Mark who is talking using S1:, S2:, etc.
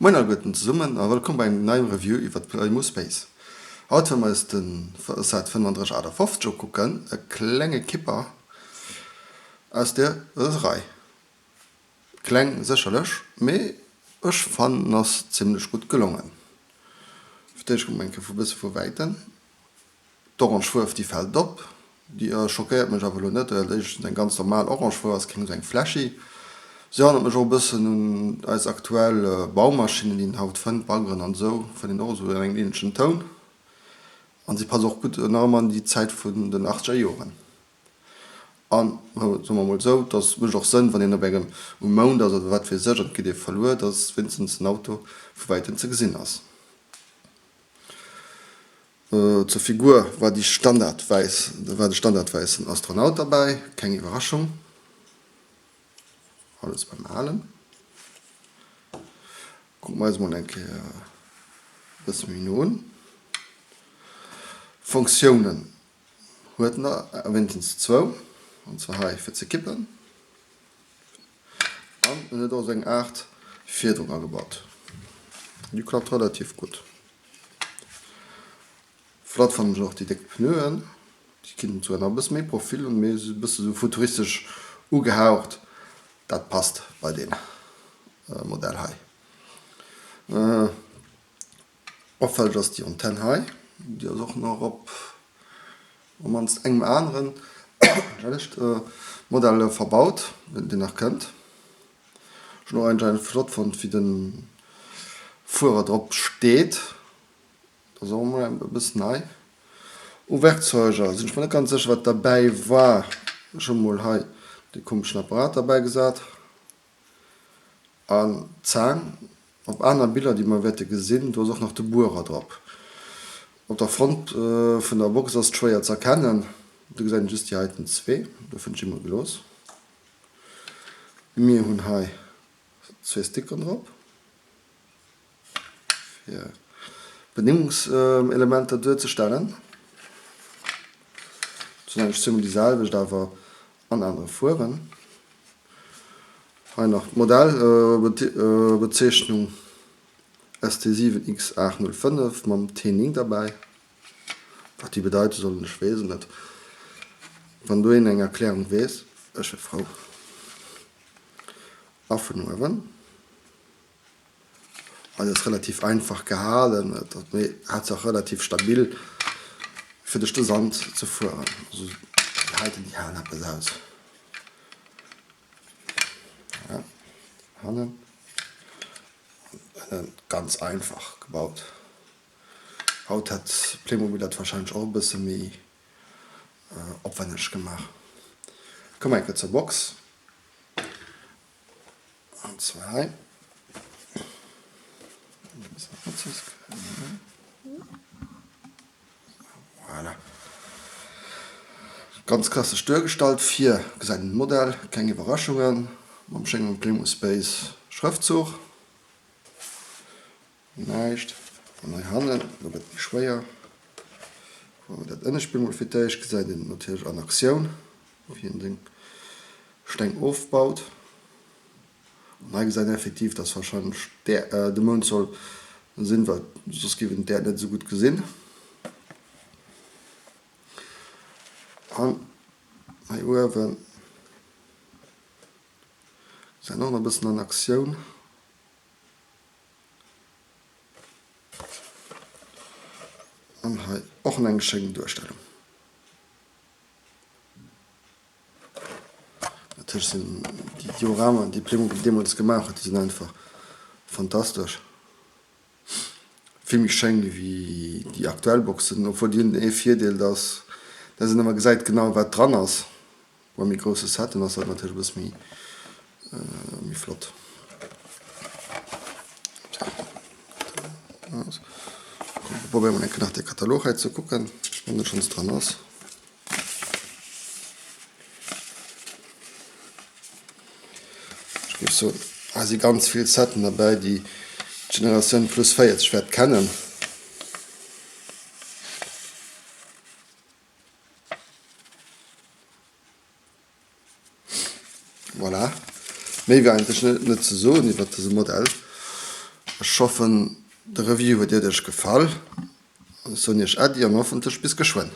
S1: Moien alleguerten zesummen a wëllkomm bei engem neiem Review iwwert Playmo Space. Haut wëlle mer eis de Set 3558 ukucken, e klenge Kipper aus der Rei. Kleng sécherlech, mee ech fannen en ass zimlech gutt gelongen. Fir d'éischt kucke mer eng Kéier vu bësse vu wäitem. D'orange Fuerf déi fällt op, déi schockéiert mech awer elo net, well éischtens eng ganz normal orange Fuerf ass, keng esou eng flashy. Se erënnert mech och e bëssen un eis aktuell Baumaschinnen déi een haut fënnt, Baggeren an esou fënnt een och esou an engem ähnlechen Toun. An se passt och gutt nach ëmmer an déi Zäit vun den achtzeger Joren. An soe mer mol esou, dass mécht och Sënn wann een op engem um Mound ass oder wat weess ech an et geet ee verluer, dass wéinstens den Auto vu wäitem ze gesinn ass. Zur Figur war déi standardwäiss, war de standardwäissen Astronaut derbäi, keng Iwwerraschung, alles beim Alen. Kucke mer eis mol eng Kéier e bësse méi no un. Funktiounen huet en der wéinstens zwou, an zwar hei fir ze kippen an en huet och esou eng Aart Fiederung agebaut, déi klappt relativ gutt. Flott fannen ech och déi déck Pneuen, déi ginn zwar nach e bësse méi Profil un, mee se e bësse sou futuristesch ugehaucht, dat passt bei dee Modell hei. Opfälleg ass déi Antenn hei, déi ass och nach op op mannst engem aneren Modell verbaut, deen nach kënnt. Ech hun och anscheinend flott fonnt wéi den Fuerer drop steet, dat ass och emol e bëssen nei. U Werkzeuger sinn ech mer net ganz sécher wat derbäi war, ech hu mol hei dee komeschen Apparat derbäi gesat an d'Zaang. Op aner Biller déi mer wäerte gesinn, do ass och nach de Buerer drop. Op der Front vun der Box ass et schwéier ze erkennen, do gesäit een just déi heiten zwee, dofir hunn ech déi mol gelooss. Mir hunn hei zwee Stickeren drop fir Benimmungselementer duerzestellen. Dat sinn eigentlech zweemol déi selwecht, awer an anere Fuerwen. Hei nach d'Modellbezeechnung ST7X805 mam T9 derbäi. Wat déi bedeite sollen, ech weess et net. Wann do een eng Erklärung weess, ech wier frou. A vun uewen, alles relativ einfach gehalen, mee haaptsaach relativ stabil fir duerch de Sand ze fueren. Also déi heiten, déi halen eppes aus. Voilà, hannen an ënnen ganz einfach gebaut. Haut hätt Playmobil dat wahrscheinlech och e bësse méi opwenneg gemaach. Komme mer eng Kéier zur Box. An zwar hei. Voilà. Ganz klassesch duergestallt. Vir gesäit een d'Modell, keng Iwwerraschungen, mam schéinen Playmo Space Schrëftzuch. Näischt. An hei hannen, do gëtt et méi schwéier. Kucke mer dat ënnescht Bild mol fir d'éischt. Gesäit een natierlech an Aktioun, wéi en seng Steng ofbaut. An hei gesäit een effektiv, dass warscheinlech de Mound soll sinn, well soss géif een d'Äerd net esou gutt gesinn. An hei uewen gesäit een och nach e bëssen an Aktioun. An hei och nach eng schéin Duerstellung. Natierlech sinn déi Dioramen, déi Playmobil deemools gemaach huet, déi sinn einfach fantastesch. Vill méi schéin wéi déi aktuell Boxen, obwuel déi hunn ee Virdeel, dass dass een ëmmer gesäit genau wat dran ass. Bei méi grousse Setten ass dat natierlech e bësse méi méi flott. Probéiere mer eng Kéier nach de Katalog hei ze kucken, wann e schonns dran ass. Ech géif soen, hei si ganz vill Setten derbäi, déi d'Generatioun plus 40 wäert kennen. Voilà, méi war eigentlech net ze soen iwwert dëse Modell. Ech hoffen de Review huet iech gefall. Ech soen iech Äddi an hoffentlech bis geschwënn.